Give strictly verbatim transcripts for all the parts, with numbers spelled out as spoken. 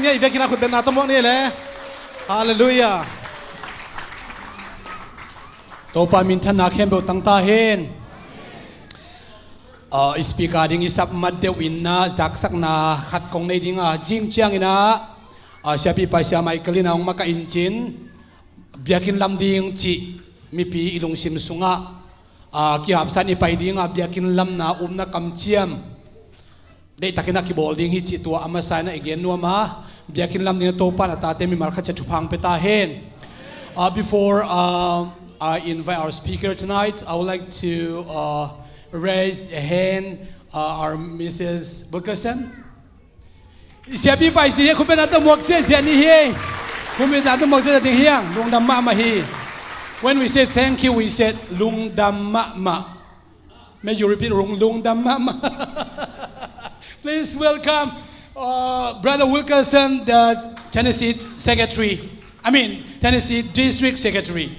Ni a i biakinn ah khutbetna tawh muak ni le. Halleluiah. Topa minthanna khempeuh tang ta hen. Ah, i speaker ding i sap mat deuh in ah zaksakna khat kong nei ding a, zing ciangin ah, ah, siapipa Sia Michael in ah hong makaih in cin, biakinn lam ding cih mipi i lungsim sungah, ah, kihapsa in i pai ding a, biakinn lamna upna kamciam deihtakin ah kibawl ding hi cih tua a masa in ah i gen nuam a, biakinn lam ding ah Topa in a tate mimal khat ciat thupha hong pia ta hen. Uh, before, uh, I invite our speaker tonight, I would like to, uh, raise a hand, uh, our Missus Wilkerson. Siapipa i si hi, khutbetna tawh muak ziahziah ni hi. Khutbetna tawh muak ziahziah ding hi hang, lungdam mahmah hi. When we say thank you, we said lungdam mahmah. May you repeat, lung, lungdam mahmah. Please welcome, uh, Brother Wilkerson, the Tennessee Secretary. I mean, Tennessee District Secretary.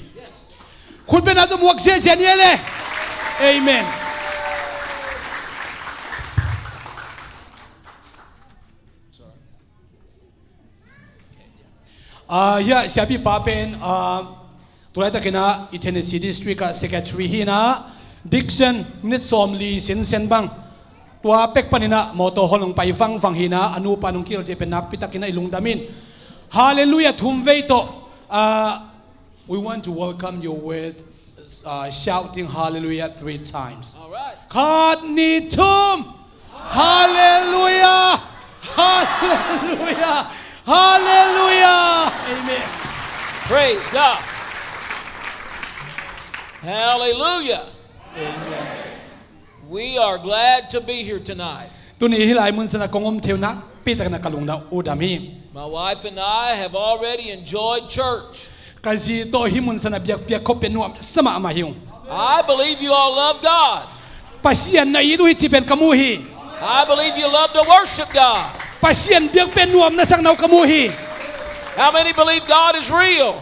Khutbetna tawh muak ziahziah ni le. Amen. Ah, ya, siapipa pen, ah, tulaitakin ah i Tennessee District ah Secretary hi in ah, Dixon, minit sawmli sinsen bang, tua pek panin ah motor hong pai vangvang hi in ah, a nupa in hong kihel cih pen nakpitakin ah i lungdam in. Halleluiah thumvei tawh, ah, we want to welcome you with, uh, shouting hallelujah three times. All right. Khat, nih, thum. Halleluiah. Halleluiah. Halleluiah. Amen. Praise God. Hallelujah. Amen. We are glad to be here tonight. Tuni hih lai mun san ah kong om thei uh nakpitakin ah ka lungdam, udam hi. My wife and I have already enjoyed church. Ka zi tawh hih mun san ah biakpiak khop pen nuamsa mahmah hi ung. I believe you all love God. Pasian na it uh hi cih pen ka mu hi. I believe you love to worship God. Pasian biak pen nuam na sakna uh ka mu hi. How many believe God is real?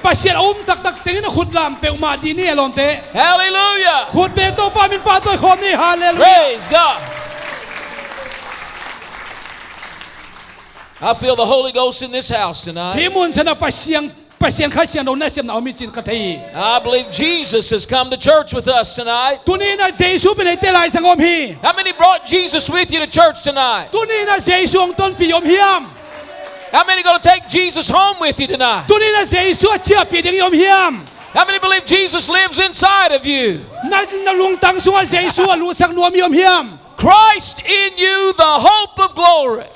Pasian a um taktak tengin a khut lam peuhmah dih ni, a lawmte. Hallelujah. Khut beng Topa min pahtawi khawm ni. Halleluiah. Praise God. I feel the Holy Ghost in this house tonight. Hih mun san ah Pasian, Pasian Kha Siangtho nasepna om hi cih ka thei hi. I believe Jesus has come to church with us tonight. Tuni in ah Jesu pen eite laizang om hi. How many brought Jesus with you to church tonight? Tuni in ah Jesu hong tonpih om hiam? How many gonna take Jesus home with you tonight? Tuni in ah Jesu a ciahpih ding i om hiam? How many believe Jesus lives inside of you? Na, na lungtang sungah Jesu a lutsak nuam i om hiam? Christ in you, the hope of glory.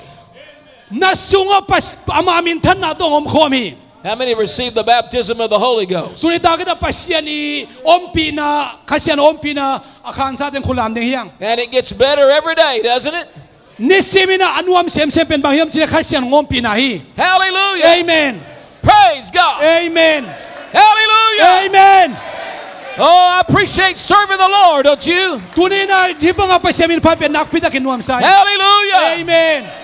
Na sungah Pas-, ama minthanna tawh hong omkhawm hi. How many receive the baptism of the Holy Ghost? Tuni takin ah Pasian i ompihna, Kha Siangtho ompihna a khangsate in khut lam ding hi hang. And it gets better every day, doesn't it? Nisimin ah a nuam semsem pen bang hiam cih leh Kha Siangtho ompihna hi. Hallelujah. Amen. Praise God. Amen. Hallelujah. Amen. Oh, I appreciate serving the Lord, don't you? Tuni in ah hih bangah Pasian min phat pen nakpitakin nuamsa hi. Hallelujah. Amen.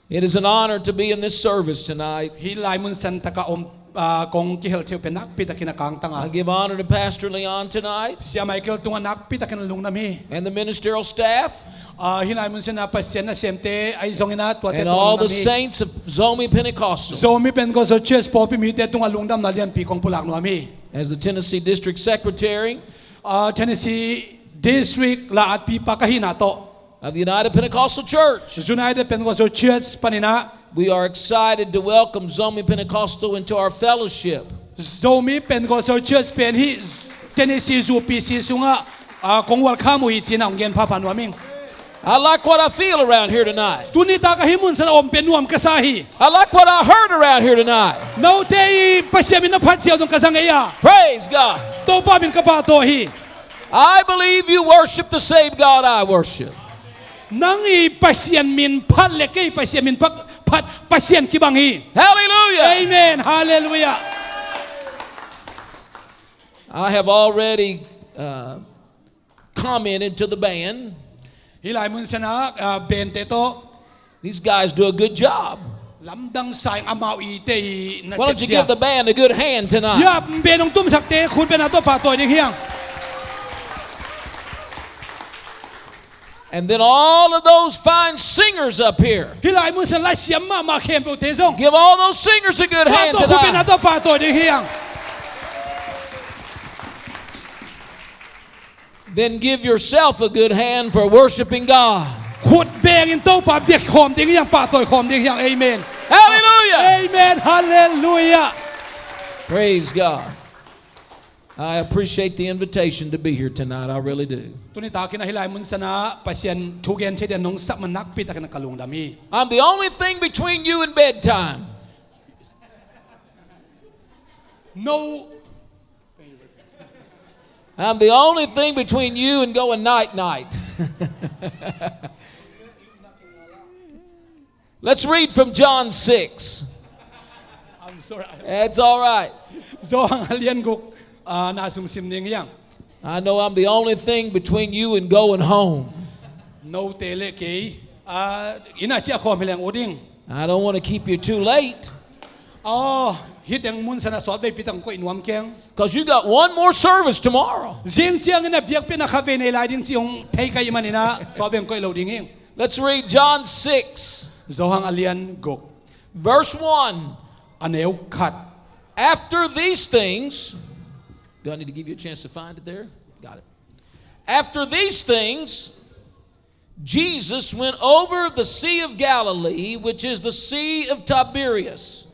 It is an honor to be in this service tonight. Hih lai mun san takah om, ah, kong kihel thei uh pen nakpitakin a kangtang a. I give honor to Pastor Leon tonight. Sia Michael tungah nakpitakin lungdam hi. And the ministerial staff. Ah, hih lai mun san ah Pasian nasemte ahi zongin ah tuate tungah lungdam hi. And all the saints of Zomi Pentecostal. Zomi Pentecostal Church pawlpi mite tungah lungdamna lianpi kong pulak nuam hi. As the Tennessee District Secretary. Ah, Tennessee District la-atpipa ka hihna tawh. Of the United Pentecostal Church. United Pentecostal Church panin ah. We are excited to welcome Zomi Pentecostal into our fellowship. Zomi Pentecostal Church pen hih Tennessee zu P C sungah, ah, kong welcome uh hi ci-in ah hong gen phapha nuam ing. I like what I feel around here tonight. Tuni tak ah hih mun san ah om pen nuam ka sa hi. I like what I heard around here tonight. Note i Pasian min na phat ziau zong ka za ngei a. Praise God. Topa min ka pahtawi hi. I believe you worship the same God I worship. Nang i Pasian min phat le kei Pasian min phat, phat Pasian kibang hi. Hallelujah. Amen. Hallelujah. I have already, uh, commented to the band. Hih lai mun san ah, ah, band te tawh. These guys do a good job. Lamdang sa ing, amau i te i na. Why don't you give the band a good hand tonight? Ya, band hong tumsakte khut bengna tawh pahtawi ding hi hang. And then all of those fine singers up here. Hih lai mun san lai siam mahmah khempeuhte zong. Give all those singers a good hand tonight. Pahtawi khut beng a, tawh pahtawi ding hi hang. Then give yourself a good hand for worshiping God. Khut bengin Topa biak khawm ding hi hang, pahtawi khawm ding hi hang. Amen. Hallelujah. Amen. Hallelujah. Praise God. I appreciate the invitation to be here tonight. I really do. Tuni takin a hih lai mun sana Pasian thu gen thei dingin nong sak man nakpi takin ka lungdam hi. I'm the only thing between you and bedtime. No. I'm the only thing between you and going night night. Let's read from John six. I'm sorry. That's all right. Johan a lian guk, ah, na sung sim ning hi hang. I know I'm the only thing between you and going home. Note le kei, ah, inn ah ciah khawm hi leng uh ding. I don't want to keep you too late. Oh, hih teng mun sana sawtveipi tak koih nuam keng. 'Cause you got one more service tomorrow. Zing ciangin a biakpiakna khatvei nei lai ding cih hong thei ka hih manin ah sawtvei koih lo ding hi. Let's read John six. Johan a lian guk. Verse one. A neu khat. After these things, do I need to give you a chance to find it there? Got it. After these things, Jesus went over the Sea of Galilee, which is the Sea of Tiberias.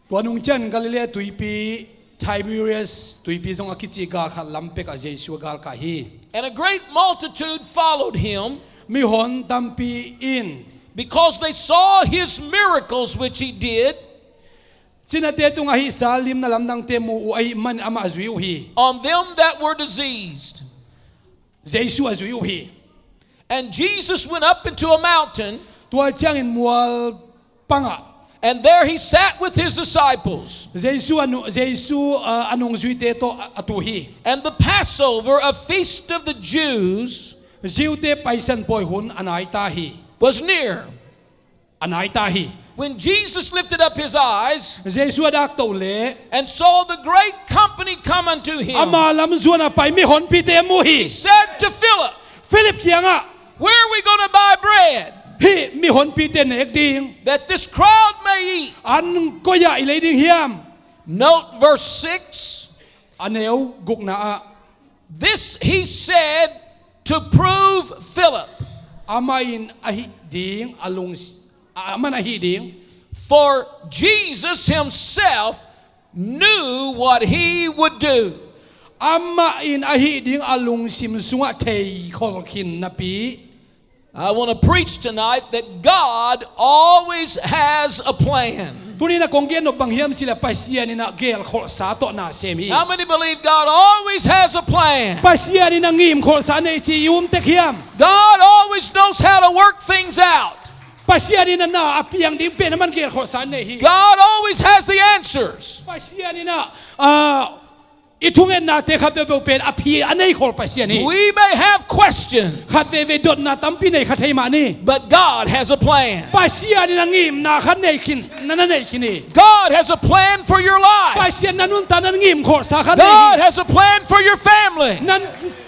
Tua nung ciang Galilee tuipi, Tiberias tuipi zong a kici gal khat lam pek ah Jesu a galkah hi. And a great multitude followed him, mihon tampi in, because they saw his miracles which he did, Cinate tungah a hihsa limna lamdangte mu uh ahih man amah a zui uh hi. On them that were diseased. Jesu a zui uh hi. And Jesus went up into a mountain. Tua ciangin mual pangah. And there he sat with his disciples. Jesu a nu-, Jesu, uh, a nungzuite tawh a, a tu hi. And the Passover, a feast of the Jews, Jew-te Paisan pawi hun a nai ta hi. Was near. A nai ta hi. When Jesus lifted up his eyes, Jesu a dakto leh, and saw the great company come unto him, ama lam zuan a pai mihonpite mu hi. He said to Philip, Philip kiangah, where are we gonna buy bread? Hih mihonpite nek ding, that this crowd may eat. An koi ah i lei ding hiam? Note verse six. A neu gukna ah. This he said to prove Philip. Amah in ahih ding a lung, amah in ahih ding. For Jesus himself knew what he would do. Amah in ahih ding a lungsim sungah thei khol khin napi. I want to preach tonight that God always has a plan. Tuni-in a kong gen nop bang hiam cih leh Pasian in a gelkholhsa tawh na sem hi. How many believe God always has a plan? Pasian in a ngimkholhsa nei cih i um tek hiam? God always knows how to work things out. Pasian in a na a piang ding pen a man gelkholhsa nei hi. God always has the answers. Pasian in a, ah, i thungetnate khat peuhpeuh pen a phi a nei khol Pasian hi. We may have questions. Khat veivei dotna tampi nei kha thei mah ni. But God has a plan. Pasian in a ngimna khat nei khin, na, na nei khin hi. God has a plan for your life. Pasian na nuntak na ngimkholhsa khat nei hi. God has a plan for your family. Na,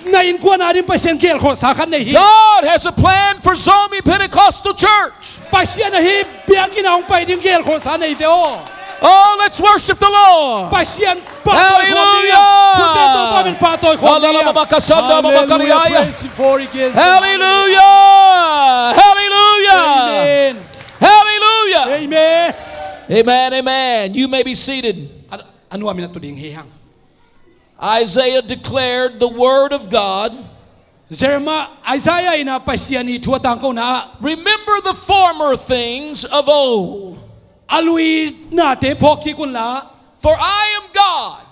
na innkuan a ding Pasian gelkholhsa khat nei hi. God has a plan for Zomi Pentecostal Church. Pasian a hih biakinn ah hong pai ding gelkholhsa nei ve aw. Oh, let's worship the Lord. Pasian pahtawi khawm ding. Hallelujah. Khut beng Topa min pahtawi khawm ding. Hallelujah. Praise him for he gives. Hallelujah. Hallelujah. Amen. Hallelujah. Amen. Amen, amen. You may be seated. A, a nuam in a tu ding hi hang. Isaiah declared the word of God. Jeremiah, Isaiah in a Pasian ii thu a tangkona ah. Remember the former things of old. A luinate phawk kik unla. For I am God.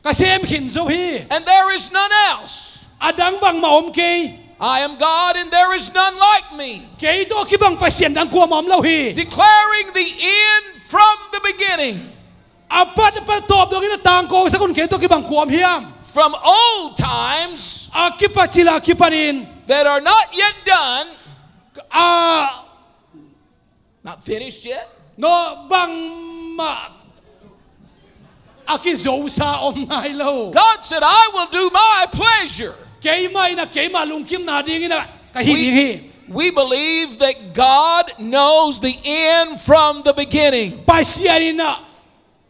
Ka sem khin zo hi. And there is none else. A dang bangmah om kei. I am God and there is none like me. Kei tawh kibang Pasian dang kuamah om lo hi. Declaring the end from the beginning. A pat, a pat tawp dongin a tangko sak un, kei tawh kibang kua om hiam? From old times, a kipat cil a kipanin, that are not yet done, a, not finished yet. No, bangmah a kizosa om nai lo. God said, I will do my pleasure. Keimah in ah keimah lungkimna dingin ah ka hih ding hi. We believe that God knows the end from the beginning. Pasian in ah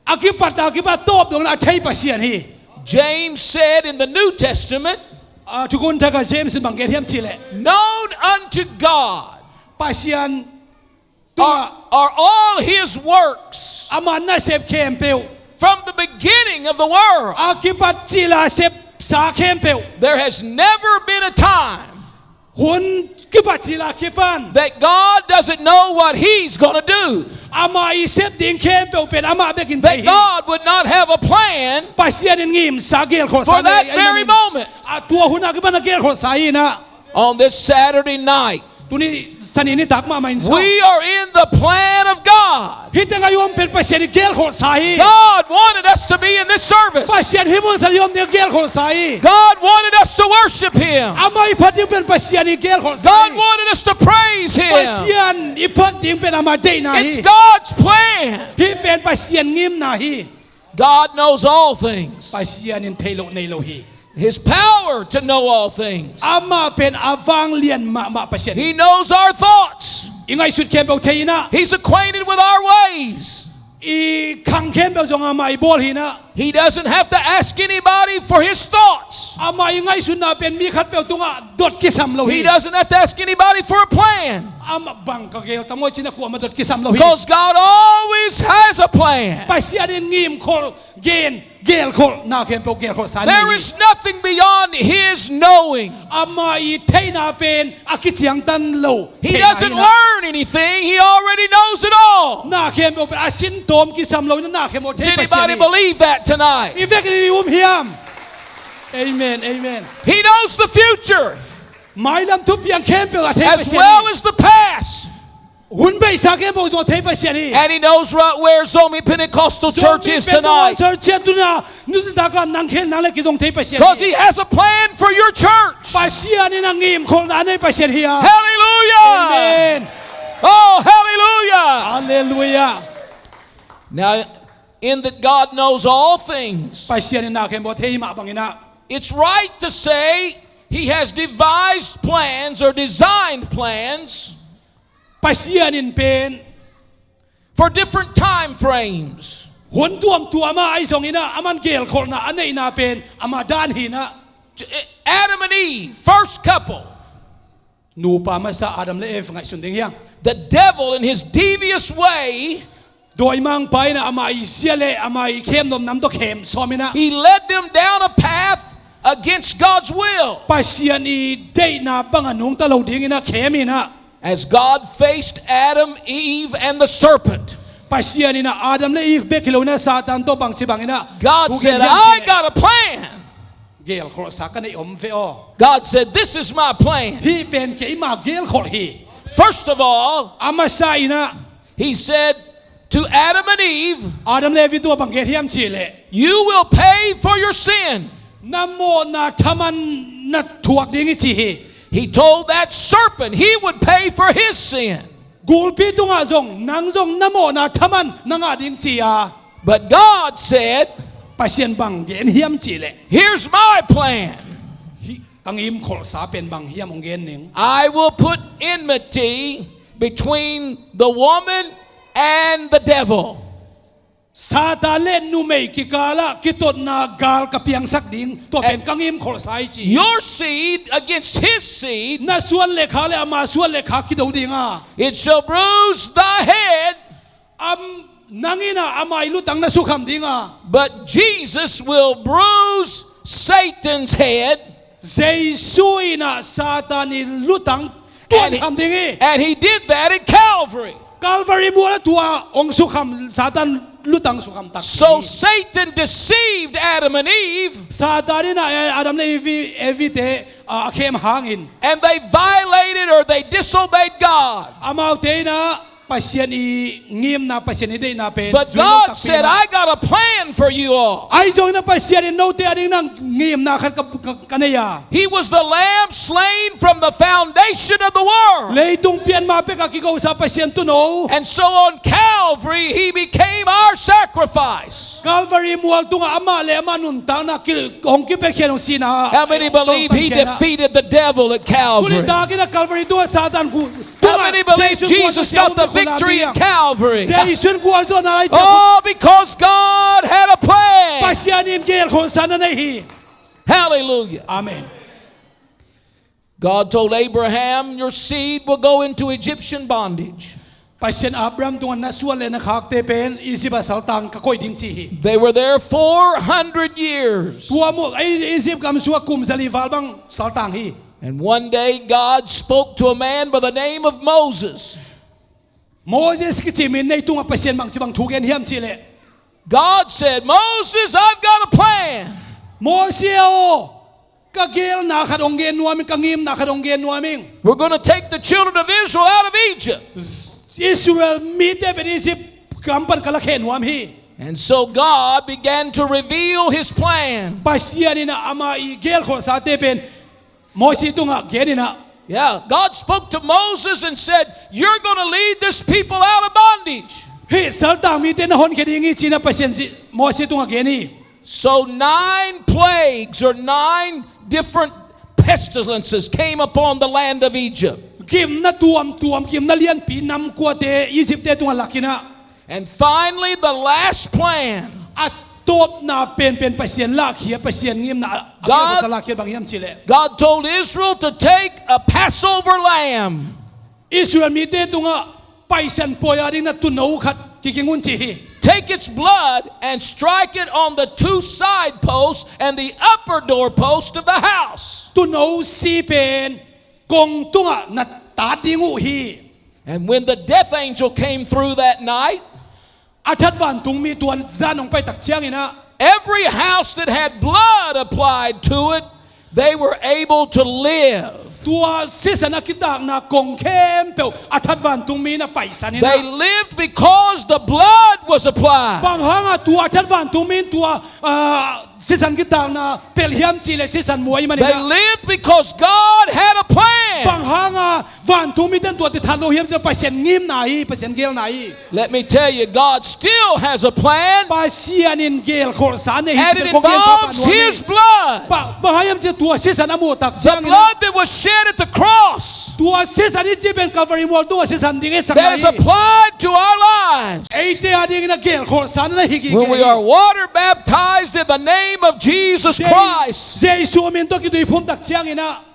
a kipat a kipat tawp dong in ah a thei Pasian hi. James said in the New Testament, ah, Thukhun Thak ah James in bang gen hiam cih leh, "Known unto God Pasian are, are all his works, ama nasep khempeuh, from the beginning of the world. A kipat cil a sepsa khempeuh. There has never been a time, hun kipat cil a kipan, that God doesn't know what he's gonna do. Ama i sep ding khempeuh pen amah bekin thei hi. That God would not have a plan, Pasian in ngimsa gelkholhsa, for that very moment." A tua hun a kipan a gelkholhsa hi in ah. On this Saturday night, tuni Sani nitak mahmah in zong, we are in the plan of God. Hih teng a i om pen Pasian i gelkholhsa hi. God wanted us to be in this service. Pasian hih mun sung i om ding a gelkholhsa hi. God wanted us to worship him. Amah i phat ding pen Pasian i gelkholhsa hi. God wanted us to praise him. Pasian i phat ding pen ama deihna hi. It's God's plan. Hih pen Pasian ngimna hi. God knows all things. Pasian in thei loh nei lo hi. His power to know all things. Amah pen a vanglian mahmah Pasian hi. He knows our thoughts. I ngaihsut khempeuh thei in ah. He's acquainted with our ways. I khang khempeuh zong amah i bawl hi in ah. He doesn't have to ask anybody for his thoughts. Amah i ngaihsutna pen mi khatpeuh tungah dot kisam lo hi. He doesn't have to ask anybody for a plan. Amah bang ka gel tam aw ci-in ah kuamah dot kisam lo hi. Because God always has a plan. Pasian in ngimkholh, gen, gelkholhna khempeuh gelkholhsa hi. There is nothing beyond his knowing. Ama i theihna pen a kiciangtan lo. He doesn't learn anything. He already knows it all. Na khempeuh pen a sin tawm kisam lo in ah na khempeuh thei Pasian hi. Does anybody believe that tonight? I vekin i um hiam? Amen, amen. He knows the future. Mailam thupiang khempeuh a thei Pasian hi. As well as the past. Hun beisa khempeuh zong a thei Pasian hi. And he knows right where Zomi Pentecostal Church is tonight. Zomi Pentecostal Church tuni-a, nuntakah nang khel nang le kei zong thei Pasian hi. 'Cause he has a plan for your church. Pasian in a ngimkholhna a nei Pasian hi a. Hallelujah. Amen. Oh, hallelujah. Hallelujah. Now, in that God knows all things, Pasian in na khempeuh a thei mah bangin ah, it's right to say he has devised plans or designed plans Pasian in pen for different time frames. Hun tuamtuam ah ahi zongin ah, aman gelkholhna a neihna pen ama dan hi in ah. Adam and Eve, first couple. Nupa masa Adam le Eve ngaihsun ding hi hang. The devil in his devious way, dawimangpa in ah ama i zia le ama i khemnop nam tawh khem sawm in ah, he led them down a path against God's will. Pasian i deihna bang a nungta lo dingin ah khem in ah. As God faced Adam, Eve, and the serpent, Pasian in ah Adam le Eve bek hi lo in ah Satan tawh bangci bangin ah, God said, "I got a plan." Gelkholhsa ka neih om ve aw. God said, "This is my plan." Hih pen keima gelkholh hi. First of all, a masa in ah, he said to Adam and Eve, Adam le Eve tungah bang gen hiam cih leh, "You will pay for your sin." Na mawhna thaman na thuak ding hi ci hi. He told that serpent he would pay for his sin. Gulpi tungah zong, nang zong na mawhna thaman na ngah ding ci a. But God said, Pasian bang gen hiam cih leh, "Here's my plan." Hih ka ngimkholhsa pen bang hiam hong gen ning. "I will put enmity between the woman and the devil." Satan le numei kikalah kitotna gal ka piangsak ding, tua pen ka ngimkholhsa hi ci. "Your seed against his seed." Na suan le kha le ama suan le kha kido ding a. "It shall bruise thy head." Am, nang in ah ama i lutang na sukham ding a. "But Jesus will bruise Satan's head." Jesu in ah Satan i lutang tuankham ding hi. And he did that at Calvary. Calvary mual ah tua hong sukham, Satan lutang sukham tak. So Satan deceived Adam and Eve. Satan in ah Adam le Evi, Evi te, ah, a khem hangin. And they violated or they disobeyed God. Amaute in ah Pasian i ngimna, Pasian i deihna pen. But God said, "I got a plan for you all." Ahi zongin a Pasian in note a ding na ngimna khat ka, ka, ka nei a. He was the lamb slain from the foundation of the world. Leitung pian ma pek a kigosa Pasian tuuno. And so on Calvary, he became our sacrifice. Calvary mual tungah amah le amah nuntakna ki, hong kipiakhia, hong sihna. How many believe he defeated the devil at Calvary? Tuni takin a Calvary tungah Satan ku, how many believe Jesus got the victory in Calvary? Jesu in gualzawhna a. Oh, because God had a plan. Pasian in gelkholhsa na nei hi. Hallelujah. Amen. God told Abraham, "Your seed will go into Egyptian bondage." Pasian Abraham tungah na suan le na khakte pen Egypt ah saltang ka koih ding ci hi. They were there four hundred years. Tua mu, ei, Egypt gam sungah kum zali val bang saltang hi. And one day God spoke to a man by the name of Moses. Moses kici mi in ei tungah Pasian bangci bang thu gen hiam cih leh. God said, "Moses, I've got a plan." Moses aw, ka gelna khat hong gen nuam ing, ka ngimna khat hong gen nuam ing. We're gonna take the children of Israel out of Egypt. Israel mite pen Egypt gam pan ka lakhia nuam hi. And so God began to reveal his plan. Pasian in a ama i gelkholhsate pen Moses tungah gen in a. Yeah, God spoke to Moses and said, "You're gonna lead this people out of bondage." Hih saltang mite na honkhia ding hi ci-in a Pasian ci, Moses tungah gen hi. So nine plagues or nine different pestilences came upon the land of Egypt. Gimna tuamtuam, gimna lianpi nam kuate Egypt-te tungah lak in a. And finally, the last plan. A tawpna penpen Pasian lahkhia, Pasian ngimna a, a God, Pasian lahkhia bang hiam cih leh. God told Israel to take a Passover lamb. Israel mite tungah Paisan pawi a ding na tuuno khat kiking un ci hi. Take its blood and strike it on the two side posts and the upper door post of the house. Tuuno si pen kong tungah na tat ding uh hi. And when the death angel came through that night, a that vantungmi tua zan hong pai tak ciangin a, every house that had blood applied to it, they were able to live. Tua sisan a kitakna kong khempeuh a that vantungmi in a paisan in a. They lived because the blood was applied. Bang hanga tua a that vantungmi in tua, ah, sisan kitakna pelh hiam cih leh sisan muh ahih manin a. They lived because God had a plan. Bang hanga vantungmite in tuate that lo hiam cih leh Pasian ngimna hi, Pasian gelna hi. Let me tell you, God still has a plan. Pasian in gelkholhsa nei hi. And it involves his blood. Bang hang hiam cih leh tua sisan a muh tak ciangin a. The blood that was shed at the cross. Tua sisan i cih pen Calvary mual tungah sisan ding i sak hi. That is applied to our lives. Eite a dingin a gelkholhsa na hi kik hi. When we are water baptized in the name of Jesus Christ. Jesu min tawh kituiphum tak ciangin a.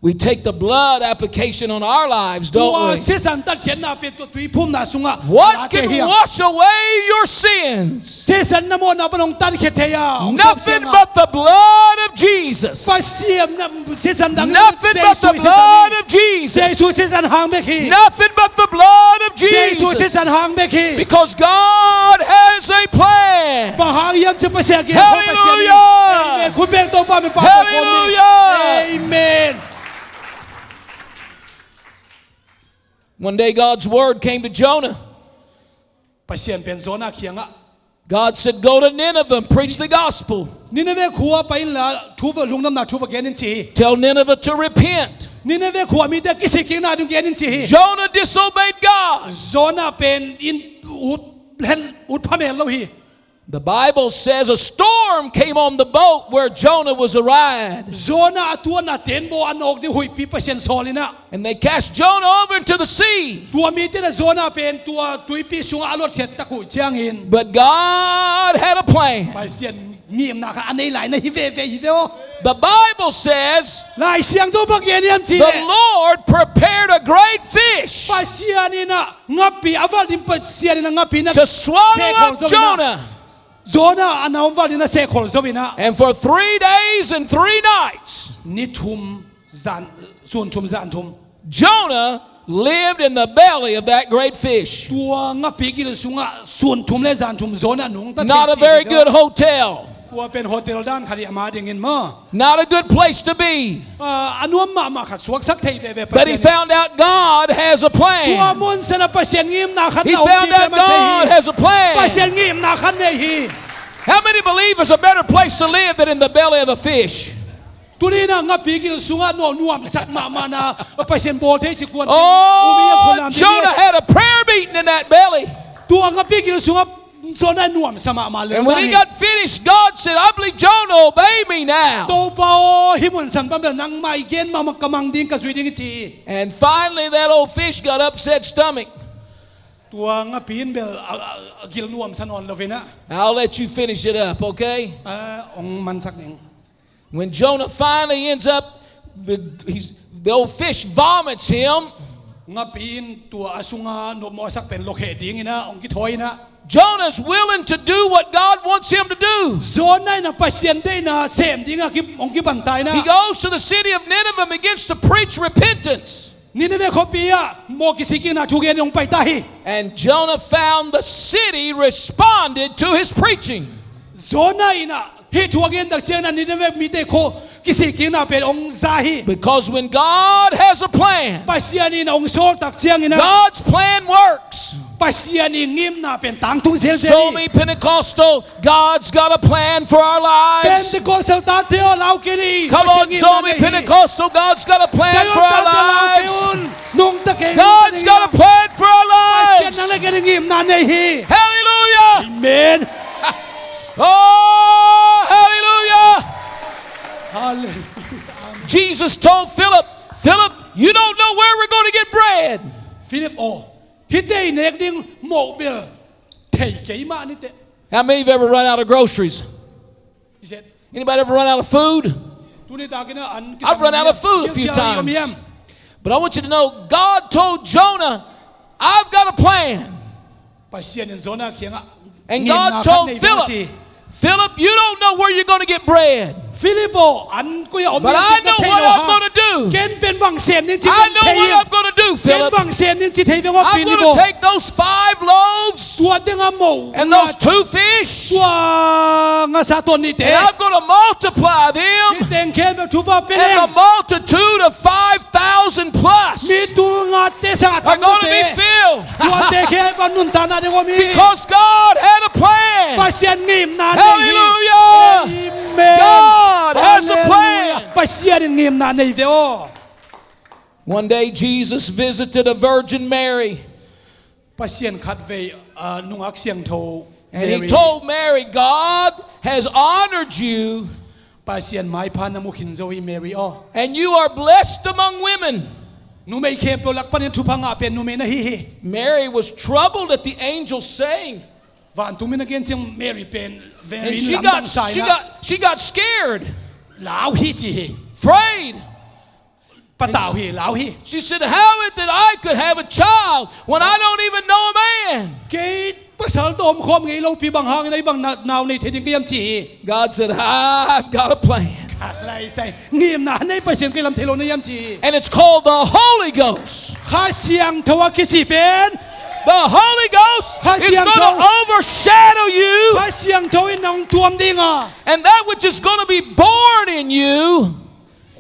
We take the blood application on our lives, don't we? Tua sisan tatkhiatna pen tua tuiphumna sungah. What can wash away your sins? Sisan na mawhna pan hong tankhia thei a. Nothing but the blood of Jesus. Pasian na sisan dang. Nothing but the blood of Jesus. Jesu sisan hang bek hi. Nothing but the blood of Jesus. Jesu sisan hang bek hi. Because God has a plan. Bang hang hiam cih leh Pasian gelkholh Pasian hi. Hallelujah. Amen. Khut beng Topa min pa. Hallelujah. Amen. One day God's word came to Jonah. Pasian pen Jonah kiangah. God said, "Go to Nineveh and preach the gospel." Nineveh khua pai inla thu va, lungdamna thu va gen in ci hi. Tell Nineveh to repent. Nineveh khua mite kisikkikna ding gen in ci hi. Jonah disobeyed God. Jonah pen in ut, hen, ut phamel lo hi. The Bible says a storm came on the boat where Jonah was a ride. Jonah a tuanna tenbaw a nawk ding huihpi Pasian sawl in a. And they cast Jonah over into the sea. Tua mite in a Jonah pen tua tuipi sungah a lotkhiat tak uh ciangin. But God had a plan. Pasian ngimna khat a nei lai na hi veve hi ve aw. The Bible says, Lai Siangtho bang gen hiam cih leh, the Lord prepared a great fish. Pasian in a ngapi a valh ding, Pasian in a ngapi na to swallow up Jonah. Jonah a na om valh ding na sehkhol zo in a. And for three days and three nights, ni thum zan, sun thum zan thum. Jonah lived in the belly of that great fish. Tua ngapi gil sungah sun thum le zan thum Jonah nungta thei. Not a very good hotel. Tua pen hotel dan khat hi ama dingin maw. Not a good place to be. Ah, a nuam mahmah khat, suaksak thei veve. But he Pasian in found out God has a plan. Tua mun sanah Pasian ngimna khat na om ci pen man thei hi. He found out God has a plan. Pasian ngimna khat nei hi. How many believe there's a better place to live than in the belly of a fish? Tuni-in ah ngapi gil sungah nuam, nuamsak mahmahna Pasian bawl thei cih kuan. Oh, Jonah had a prayer meeting in that belly. Tua ngapi gil sungah Jonah nuamsa mahmah lel. And when he got finished, God said, "I believe Jonah obey me now." Topa aw, hih mun san pan bel nangmah i gen mahmah ka mang ding, ka zui ding hi ci hi. And finally that old fish got upset stomach. Tua ngapi in bel a, a, a gil nuamsa nawn lo in ah. I'll let you finish it up, okay? Ah, hong mansak ning. When Jonah finally ends up, the, he's, the old fish vomits him. Ngapi in tua a sungah nuam mawhsak pen lokheh dingin ah hong kithawi in ah. Jonah's willing to do what God wants him to do. Jonah in ah Pasian deihna sem dingah ki, hong kipan ta in ah. He goes to the city of Nineveh and begins to preach repentance. Nineveh khuapi ah mawh kisikkikna thugen hong pai ta hi. And Jonah found the city responded to his preaching. Jonah in ah hih thu a gen tak ciangin ah Nineveh mite khua kisikkikna pen hong za hi. Because when God has a plan, Pasian in hong sawl tak ciangin ah, God's plan works. Pasian i ngimna pen tangtung zelzel hi. Zomi Pentecostal, God's got a plan for our lives. Pentecostal tate aw, lau kei ni. Come on, Zomi Pentecostal, God's got a plan for our lives. Zion tate aw, lau kei un. Nungta kei un. God's got a plan for our lives. Pasian nang le kei ding ngimna nei hi. Hallelujah. Amen. Oh, hallelujah. Hallelujah. Jesus told Philip, "Philip, you don't know where we're going to get bread." Philip aw, hihte i nek ding moh bel thei kei mah ni teh. How many of you ever run out of groceries? He said, anybody ever run out of food? Tuni takin ah an kisam I've run out of food a few times. But I want you to know, God told Jonah, "I've got a plan." Pasian in Jonah kiangah ngimna khat nei ve ci. And God told Philip, "Philip, you don't know where you're gonna get bread. Philip aw, an koi ah om ding cih na thei lo hang. But I know what I'm gonna do. Ken pen bang sem ding cih na thei ing. I know what I'm gonna do, Philip. Ken bang sem ding cih thei veng aw, Philip aw. I'm gonna take those five loaves Tua teng ah moh and those two fish, tua ngasa tawh nihte, and I'm gonna multiply them. Hih teng khempeuh thupha pia leng. And the multitude of five thousand plus are gonna be filled." Mi tul ngate sangah tam lote, tuate khempeuh nuntakna ding om hi. Because God had a plan. Pasian ngimna nei hi. Hallelujah. Amen. God has a plan. Hallelujah. Pasian in ngimna nei ve aw. One day Jesus visited a virgin Mary. Pasian khatvei, ah, nungak siangtho Mary. And he told Mary, "God has honored you. Pasian maipha na mu khin zo hi, Mary aw. And you are blessed among women." Numei khempeuh lak panin thupha ngah pen numei na hi hi. Mary was troubled at the angel saying. Vantung mi na gen ciang Mary pen very lamdang sa in ah. And she got, she got, she got scared. Lau hi ci hi. Afraid. Patau hi, lau hi. She said, "How is it that I could have a child when I don't even know a man?" Kei pasal tawh om khawm ngei lopi bang hangin ah hih bang na, nau nei thei ding ka hiam ci hi. God said, "I've got a plan." Khat lai sai, ngimna nei Pasian kei lam thei lo na hiam ci hi. And it's called the Holy Ghost. Kha Siangtho a kici pen. The Holy Ghost is gonna overshadow you. Kha Siangtho in nang tuam ding a. And that which is gonna be born in you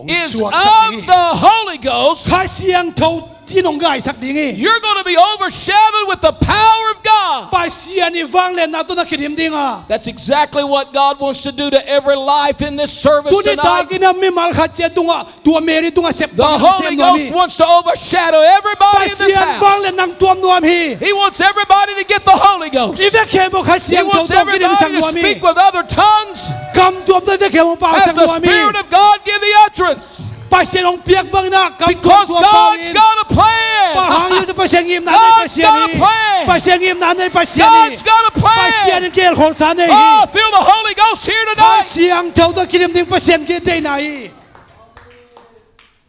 is of the Holy Ghost. Kha Siangtho in hong gaisak ding hi. You're gonna be overshadowed with the power of God. Pasian i vangliatna tawh na kidim ding a. That's exactly what God wants to do to every life in this service tonight. Tuni takin ah mimal khat ciat tungah, tua Mary tungah sep nuam hi. The Holy Ghost wants to overshadow everybody in this house. Pasian vangliatna in nang tuam nuam hi. He wants everybody to get the Holy Ghost. I vek khempeuh Kha Siangtho tawh kidimsak nuam hi. He wants everybody to speak with other tongues. Kam tuamtuam i vek khempeuh hong pausak nuam hi. As the Spirit of God give the utterance. Pasian hong piak bangin ah kam tuamtuam pau in. Because God's got a plan. Bang hang hiam cih leh Pasian ngimna nei Pasian hi. God's got a plan. Pasian ngimna nei Pasian hi. God's got a plan. Pasian in gelkholhsa nei hi. Oh, feel the Holy Ghost here tonight. Kha Siangtho tawh kidim ding Pasian deihna hi.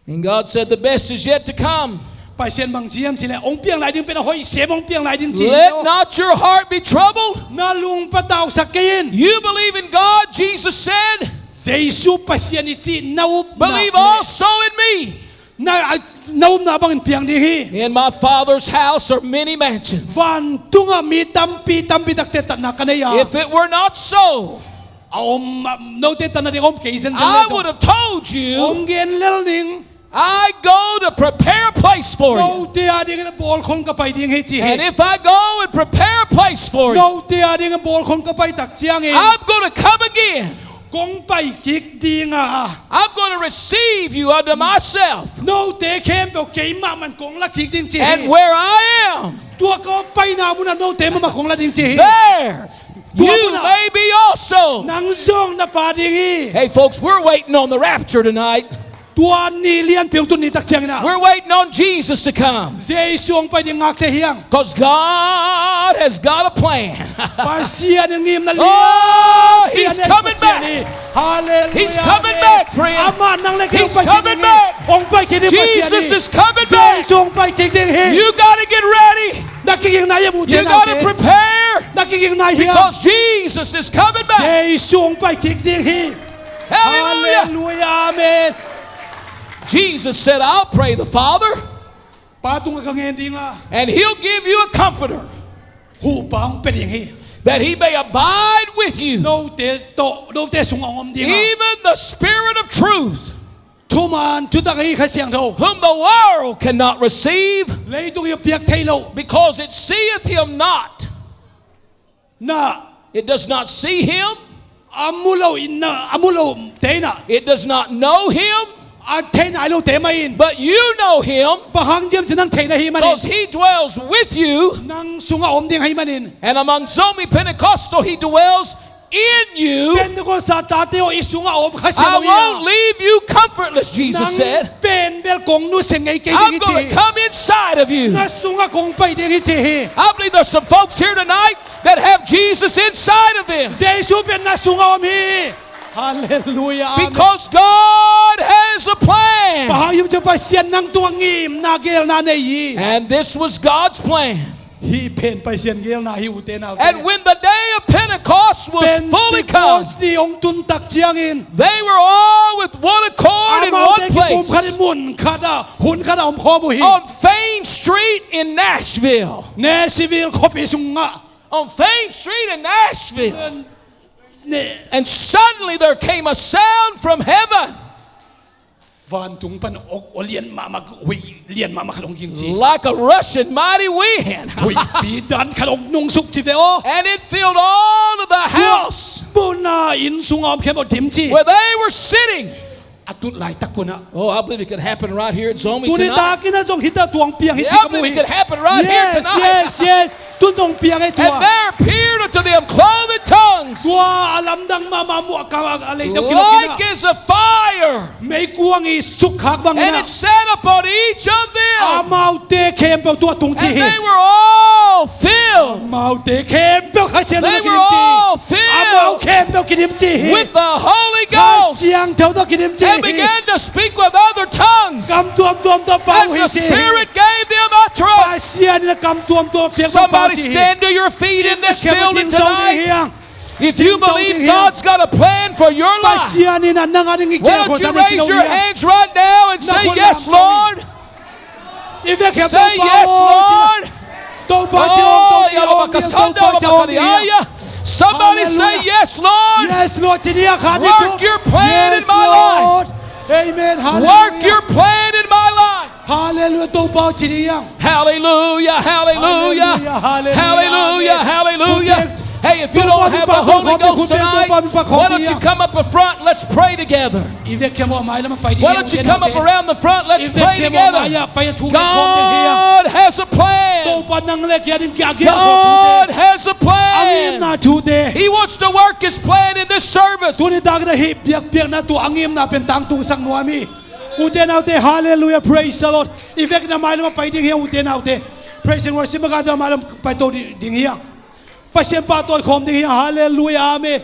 And God said, "The best is yet to come." Pasian bang ci hiam cih leh hong piang lai ding pen a hoih sem hong piang lai ding ci hi. "Let not your heart be troubled." Na lung patausak kei in. You believe in God, Jesus said. Jesu Pasian i cih na upna leh. Believe also in me. Na, na upna bangin piang ding hi. In my Father's house are many mansions. Vantungah mi tampi, tampi tak tettatna ka nei a. If it were not so, A om, note tan nading om kei zenzen le zong. I would have told you, hong gen lel ning. I go to prepare a place for you. Note a dingin a bawlkhol ka pai ding hi ci hi. And if I go and prepare a place for you, note a dingin a bawlkhol ka pai tak ciangin, I'm gonna come again. Kong pai kik ding a. I'm gonna receive you unto myself. Note khempeuh keimah man kong la kik ding ci hi. And where I am, tua ka paina munah note mahmah kong la ding ci hi. There, tua you munah may be also. Nang zong na pai ding hi. Hey, folks, we're waiting on the rapture tonight. Tua ni lianpi hong tun ni tak ciangin ah. We're waiting on Jesus to come. Jesu hong pai ding ngakte hi hang. 'Cause God has got a plan. Pasian in ngimna lian. Oh, he's coming back. Hallelujah. He's coming back, friend. Amah nang le kei hong pai kik ding hi. He's coming back. Hong pai kik ding Pasian hi. Jesus is coming back. Jesu hong pai kik ding hi. You gotta get ready. Na kiging nai hiam ute naute. You gotta prepare. Na kiging nai hiam. Because Jesus is coming back. Jesu hong pai kik ding hi. Hallelujah. Hallelujah. Amen. Jesus said, "I'll pray the Father, Pa tungah ka ngen ding a, and he'll give you a comforter, Huhpa hong pia ding hi, that he may abide with you, note tawh, note sungah hong om ding a, even the Spirit of truth, thuman thutak ahi Kha Siangtho, whom the world cannot receive, leitung in piak thei lo, because it seeth him not." Na, it does not see him. A mu lo in na, a mu lote in ah. It does not know him. A thei nai lote mah in. But you know him. Bang hang hiam cih leh nang thei na hi manin. 'Cause he dwells with you. Nang sungah om ding ahi manin. And among Zomi Pentecostal, he dwells in you. Pentecost tate aw i sungah om Kha Siangtho hi a. I won't leave you comfortless, Jesus said. Nang pen bel kong nusia ngei kei ding hi ci hi. I'm gonna come inside of you. Na sungah kong pai ding hi ci hi. I believe there's some folks here tonight that have Jesus inside of them. Jesu pen na sungah om hi. Hallelujah. Amen. Because God has a plan. Bang hang hiam cih leh Pasian nang tungah ngimna gelna nei hi. And this was God's plan. Hih pen Pasian gelna hi ute naute. And when the day of Pentecost was fully come, Pentecost ni hong tun tak ciangin, they were all with one accord in one place. Amaute kikum khat in mun khat ah, hun khat ah om khawm uh hi. On Fane Street in Nashville. Nashville khuapi sungah. On Fane Street in Nashville. Ne- And suddenly there came a sound from heaven. Vantung pan aw, aw lian mahmah, huih lian mahmah khat hong ging ci. Like a rushing mighty wind. Huihpi dan khat hong nungsuk ci ve aw. And it filled all of the house. Tua mun ah inn sungah om khempeuh dim ci. Where they were sitting. A tut laitak un ah. Oh, I believe it could happen right here at Zomi tonight. Tuni takin ah zong hita tuang piang hi ci ka mu hi. Yeah, I believe it could happen right here tonight. Yes, yes, yes. Tun hong piang hi tua. And there appeared unto them cloven tongues. Tua a lamdang mahmah muah ka a leitang kilawm in ah. Like as a fire. Meikuang i sukkhak bangin ah. And it sat upon each of them. Amaute khempeuh tua tung ci hi. And they were all filled. Amaute khempeuh Kha Siangtho tawh kidim ci hi. They were all filled. Amau khempeuh kidim ci hi. With the Holy Ghost. Kha Siangtho tawh kidim ci hi. And began to speak with other tongues. Kam tuamtuam tawh pau hi ci hi. As the Spirit gave them utterance. Pasian in a kam tuamtuam piak bang pau ci hi. Somebody stand to your feet in this building tonight. If you believe God's got a plan for your life, why don't you raise your hands right now and say, "Yes, Lord." Say, "Yes, Lord." Somebody say, "Yes, Lord." Work your plan in my life. Amen. Hallelujah. Work your plan in my life. Hallelujah. Topa aw ci ni hiam. Hallelujah, hallelujah. Hallelujah, hallelujah. Hallelujah, hallelujah. Hey, if you don't have the Holy Ghost tonight, why don't you come up in front? Let's pray together. Why don't you come up around the front? Let's pray together. God has a plan. God has a plan. He wants to work his plan in this service. Tuni takin ah hih biakpiakna tua a ngimna pen tangtungsak nuam hi. Ute naute, hallelujah, praise the Lord. I vekin a mailam ah pai ding hi hang ute naute. Praise and worship a gah tawh a mailam pai to ding hi hang. Pasian pahtawi khawm ding hi hang. Hallelujah, amen.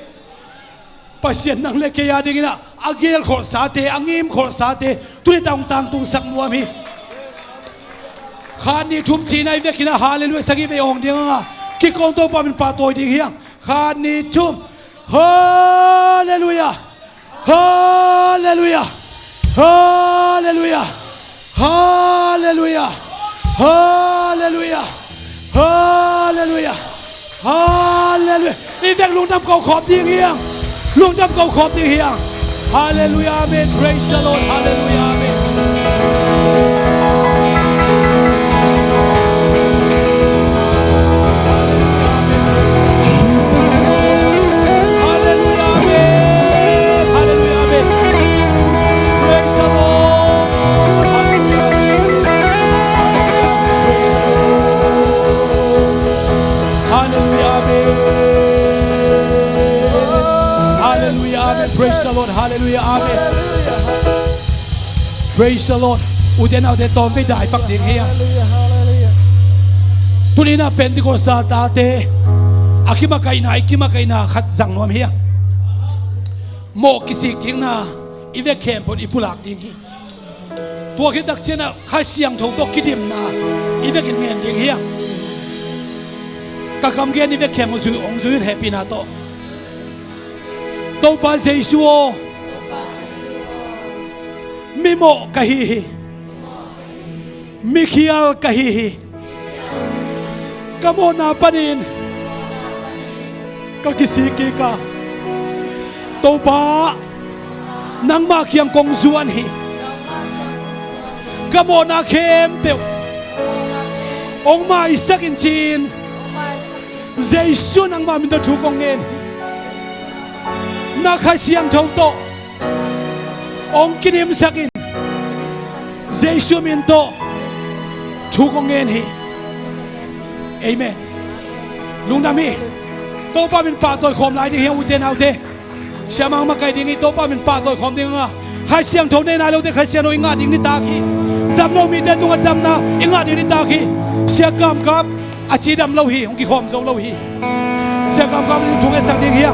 Pasian nang le kei a dingin ah a gelkholhsate, a ngimkholhsate tuni tak hong tangtungsak nuam hi. Khat nih thum ci-in ah i vekin ah hallelujah sagih vei awng ding hang a, kikawm Topa min pahtawi ding hi hang. Khat nih thum. Hallelujah. Hallelujah. Hallelujah. Hallelujah. Hallelujah. Hallelujah. I vek lungdam ko khawm ding hi hang. Lungdam ko khawm ding hi hang. Halleluiah, amen. Praise the Lord. Halleluiah, amen. Halleluiah, amen. Halleluiah, amen. Praise the Lord. Halleluiah, amen. Praise the Lord. Halleluiah, amen. Halleluiah, amen. Praise the Lord. Halleluiah, amen. Praise the Lord. Ute naute, tawmvei dai pak ding hi a. Tuni-in ah Pentecost a tate a kimakaihna, i kimakaihna khat zang nuam hi a. Mawh kisik kikna i vek khempeuh i pulak ding hi. Tua khit takciangin ah Kha Siangtho tawh kidimna i vekin ngen ding hi a. Ka kam gen i vek khempeuh zui, hong zui un hehpihna tawh. Topa Jesu aw, mimawh ka hi hi. Mikhial ka hi hi. Ka mawhna panin ka kisik kik a, Topa, nangmah kiang kong zuan hi. Ka mawhna khempeuh hong maisak in ci-in, Jesu nangmah min tawh thu kong ngen hi. Na Kha Siangtho tawh hong kidimsak in, Jesu min tawh thu kong ngen hi. Amen. Lungdam hi. Topa min pahtawi khawm lai ding hi hang, ute naute. Siamah makaih ding hi, Topa min pahtawi khawm ding hang a. Kha Siangtho nei nai lote Kha Siangtho i ngah ding nitak hi. Dam lo mite tungah damna i ngah ding nitak hi. Sia Kamkap a ci dam lo hi, hong kikhawm zo lo hi. Sia Kamkap thungetsak ding hi a.